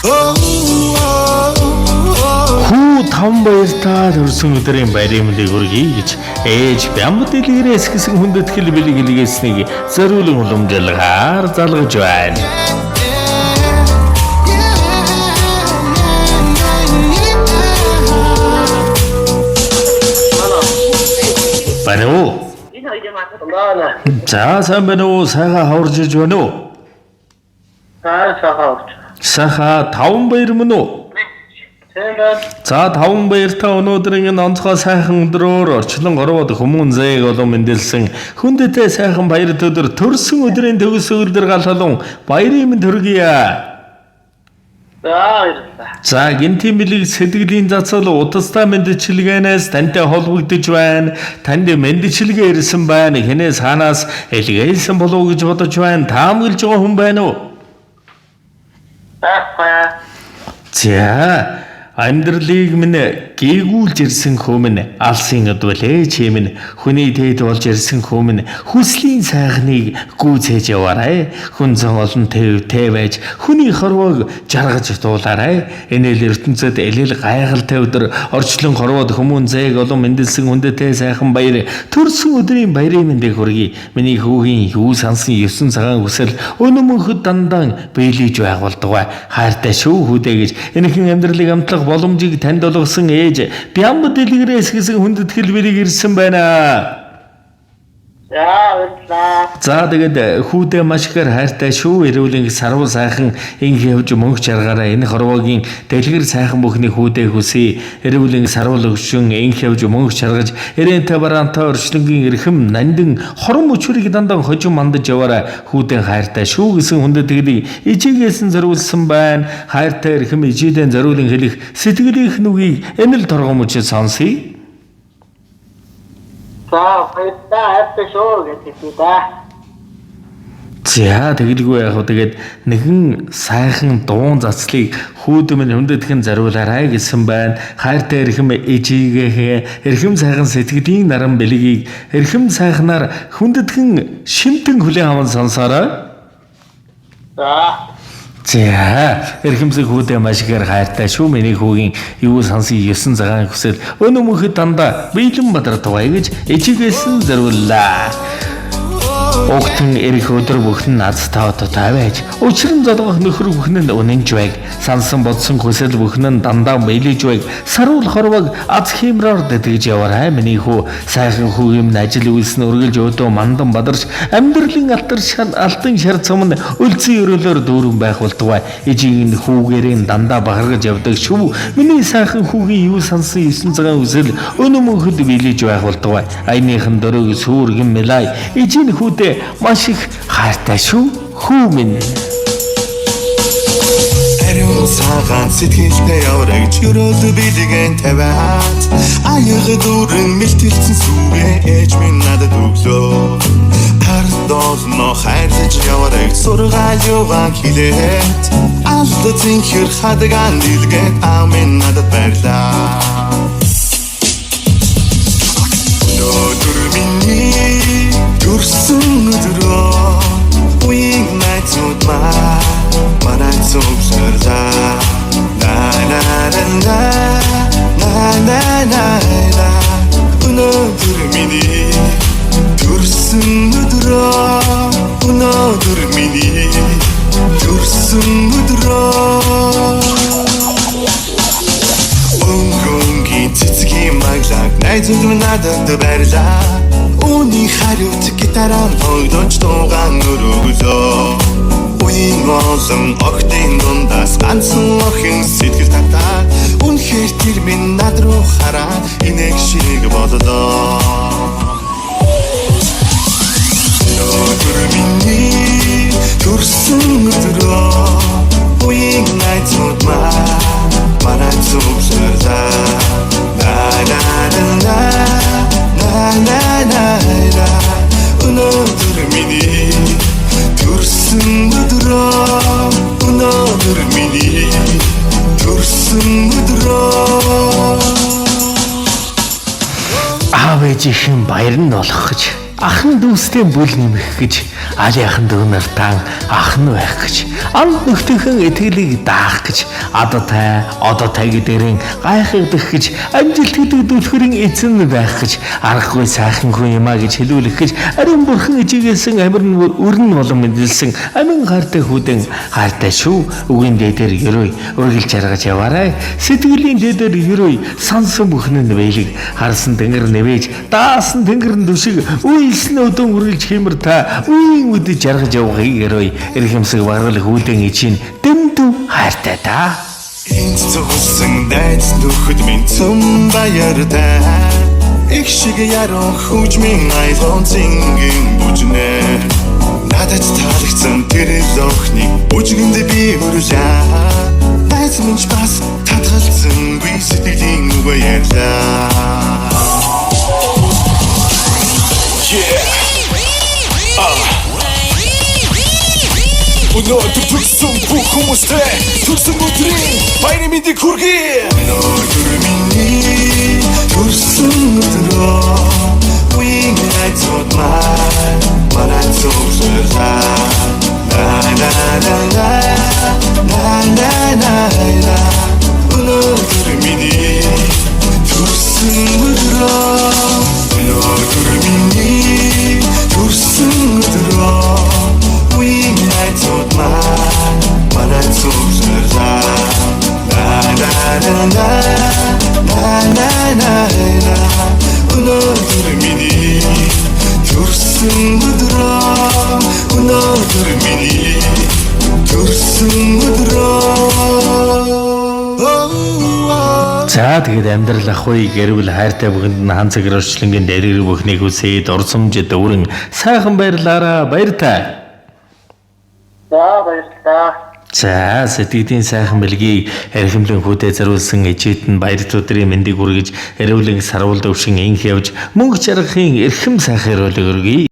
Хүү таван баяртай төрсөн өдрийн баярын мэндийг хүргэе гэж ээж Бямбат дэлгэрээс гэсэн хүндэтгэл бэлэг илгээснийг зориулан уламжлалгаар залгаж байна. Байна уу? За, сайн байна уу? Сайхан хаварж иж байна уу? Аа, сайхан авч. Сайхан таван баяр мөн үү? Тийм байна. За, таван баяртай өнөөдрийн энэ онцгой сайхан өдрөөр орчлон горвод хүмүүн зээг олон мэндэлсэн хүндэтэй сайхан баяр өдөр төрсөн өдрийн төгс өдөр галалун баярын мэнд хүргье. За, баярлалаа. За, гинтийн бэлэг сэтгэлийн цацал утастай мэндчилгээнээс тантай холбогдож байна. Танд мэндчилгээ ирсэн байна. Хинээс хаанаас илгээсэн болов уу гэж бодож байна. Таамаглаж байгаа хүн байна уу? Байхгүй. За, амьдралыг минь гээгүүлж ирсэн хүмүүн алсын өдвөл ээж минь хүний дээд болж ирсэн хүмүүн хүслийн сайхныг гүйцээж яваарай. Хүн зан олон тэв байж хүний хорвоог жаргаж дуулаарай. Энэл ертөнцид элэл гайхалтай өдөр орчлон хорвоод хүмүүн зээг олон мэндэлсэн хүндэтэй сайхан баяр төрсөн өдрийн баярын мэндийг хүргэе. Миний хүүгийн юу сансан 9 цагаан хүсэл өнөө мөнхөд дандан биелэж байх болтугай. Хайртай шүү хүүдээ гэж энэхэн амьдралыг амтлах боломжийг танд олгосон ээж Бямб дэлгэрээс гэсэн хүндэтгэл бэлэг ирсэн байна. За, баярлалаа. За, тэгээд хүүдээ маш ихээр хайртай шүү. Эрүүлийн сарвал сайхан инх явж мөнгө жаргаараа энэ хорвоогийн дэлгэр сайхан бүхний хүүдээ хүсье. Эрүүлийн сарвал өгшөн инх явж мөнгө жаргаж эрээнтэй бараантай орчлонгийн эрхэм нандин хорон мөчрийг дандаа хожим мандаж яваарай. Хүүдээ хайртай шүү гэсэн хүндэтгэлийг ижигээсэн зориулсан байна. Хайртай эрхэм ижидэн зориулан хэлэх сэтгэлийнх нүгийг энэ л торгон мөчөд сонсъё. За, баярлалаа. Хайртай шүү гэж хэлье да. За, тэгэлгүй яах вэ? Тэгээд нэгэн сайхан дуун цацлыг хүүд минь хүндэтгэн зориулаарай гэсэн байна. Хайртай эрхэм ээжигээхээ эрхэм сайхан сэтгэлийн наран бэлгийг эрхэм сайхнаар хүндэтгэн шимтэн хүлээн аван сонсоорой. За. За, эрхэмсэг хүүдээ маш ихээр хайртай шүү. Миний хүүгийн юу сансан 9 цагаан хүсэл өнөө мөнхөд дандаа биелэн бадардугай гэж ээжигээсэн зориуллаа. Угтан эрх өдөр бүхэн наз таоттой байж, учран золгох нөхөр бүхэн нь үнэнж байг, сансан бодсон хүсэл бүхэн нь дандаа биелэж байг, саруул хорвог аз хиймроор дэтгэж яваарай. Миний хүү сайхан хүү юм ажил үйлсэн үргэлж өдөө мандан бадарч амьдралын алтар шар алтан шар цам нь өлзий өрөөлөөр дүүрэн байх болтугай. Ижийн хүүгээрээ дандаа бахаргаж явдаг шүү. Миний сайхан хүүгийн юу сансан 9 цагаан хүсэл өнөө мөнхөд биелэж байх болтугай. Аяныхан дөрөг сүр гин мэлай ижийн хүүдээ маш их хайртай шүү. Хүү минь. Ариун цагаан сэтгэлтэй яврагч өрөөлө бэлгэн тавиад аяга дүүрэн мэлтэлсэн сүрээ ээж минь надад өглөө ард олно хайрлаж яврагч сургаал югаан хилээд алд зинхэр хадгаан дэлгээд аав минь надад баярлаа. Өнөөдөр миний төрсөн өдрөө үеийн найзууд маа манай цугларлаа. На на на на на на на на. Өнөөдөр миний төрсөн өдрөө, өнөөдөр миний төрсөн өдрөө. Өнгөнгийн цэцгийн маглаг найзууд минь надад баярлаа. Үүний хариуц гитараар тоглож дуугаан өрөглөө. Үеийн олон охидын дундаас ганцхан охин сэтгэл татаад үнэхээр тэр минь над руу хараад инээх шиг боллоо. Өнөөдөр миний төрсөн өдрөө үеийн найзууд маа манай цугларлаа. На на на на на на на на. Өнөөдөр миний төрсөн өдрөө, өнөөдөр миний төрсөн өдрөө. Аав ээжийнхэн баяр нь болох гэж, ахан дүүстэй бүл нэмэх гэж, Али ахан дүү нартаа ах нь байх гэж, анд нөхдөхөн итгэлийг даах гэж, адтай, одоотой гэдэрэн гайхагдах гэж, амжилт гэдэг дүлхөрийн эзэн байх гэж, аргагүй сайхан хүн юмаа гэж хэлүүлэх гэж, ариун бурхан ижигэлсэн амир нь өрн болон мэндэлсэн амин хайртай хүүдэн хайртай шүү. Үгийн дээдэр ерөөй үргэлж жаргаж яваарай. Сэтгэлийн дээдэр ерөөй сансан бүхэн нь бэлэг, харсан тэнгэр нэвэж, даасан тэнгэр нь дүшиг, үйлсэн өдөн үргэлж хэмэр та үеийн үдэ жаргаж явахыг ерөөй. Эрхэмсэг баргал хүүдэн ичийн дэндүү хайртай та. Энд цугсан дайц нөхөд минь цөм баяртай. Их шиг яруу хүүж минь аялан зингийн бүжнэ. Надад таалагдсан тэр л охиныг бүжгэнд би хөрлөө. Найз минь ч бас татгалзангүй сэтгэлийн үгээ ярьлаа. Yeah. Өнөөдөр төрсөн бүх хүмүүстээ төрсөн өдрийн баярын мэндийг хүргэе. Өнөөдөр миний төрсөн өдрөө үеийн найзууд маань манай цугларлаа. На на на на на на на на. Өнөөдөр миний төрсөн өдрөө, өнөөдөр миний төрсөн өдрөө үеийн найзууд маань манай цугларлаа. На на на на на на на на. Өнөөдөр миний төрсөн өдрөө, өнөөдөр миний төрсөн өдрөө. За, тэгээд амьдрал ахгүй гэрвэл хайртай бүхэнд нь хан цагаар орчлонгийн дэрэг бүхнийг хүсээд урсамж дүүрэн сайхан баярлаараа, баяртай. За, баярлалаа. За, сэтгэлийн сайхан бэлгийг эрхэмлэн хүүдээ зориулсан ижид нь баяр өдрийн мэндийг хүргэж, эрүүлэн сарвал төвшин инх явж мөнгө жаргахын эрхэм сайхан өрөөлөг өргөе.